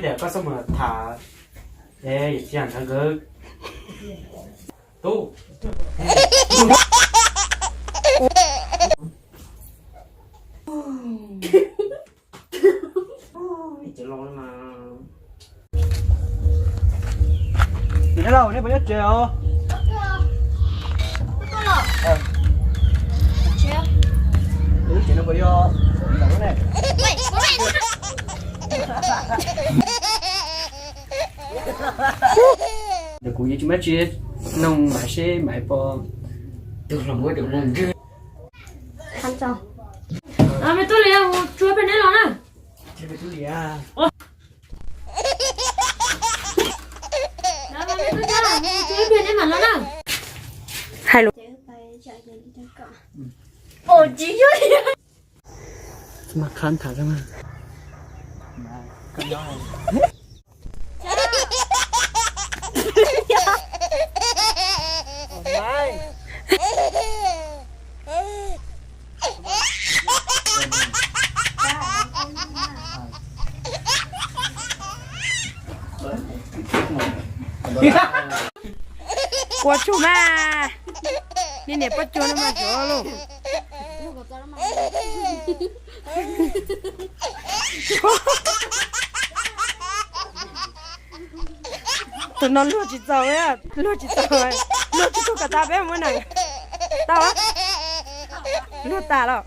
Tias koj txhob mus tham, es yawm txiv ntawd nkawd tub. Ces los mas. Niam thiab laus, nej puas nyob tsev os? Lub tsev no puas yog ntawm lub ne? Kuv yuav tsis muab tsis noog mas seb mas pom tus hluas nkauj. Me tub Lias, tsuag pem neb los na. Hais lus. Mas khab tham. Ua tsuag mas, niag niam poj cuag no mas tsuag lauj. Tus no luag tsis txaus, luag tsis txaus, luag tsis txaus kom tas peb muab nees. Tau, luag tas los?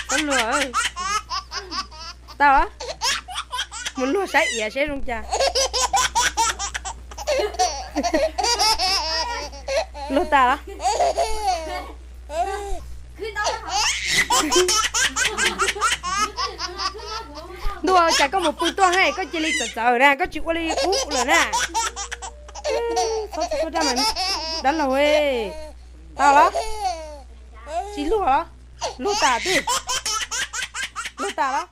Tau luag, tau, mus luag saib iav seb zoo cas. Luag tas los? Ntuj, cas koj mus pw tuaj hais koj cia li txawv txawv na, koj tsis ua li qub lawm na. Txhob txhob dab laug, tau los? Tsis luag los? Luag tas twb, luag tas los?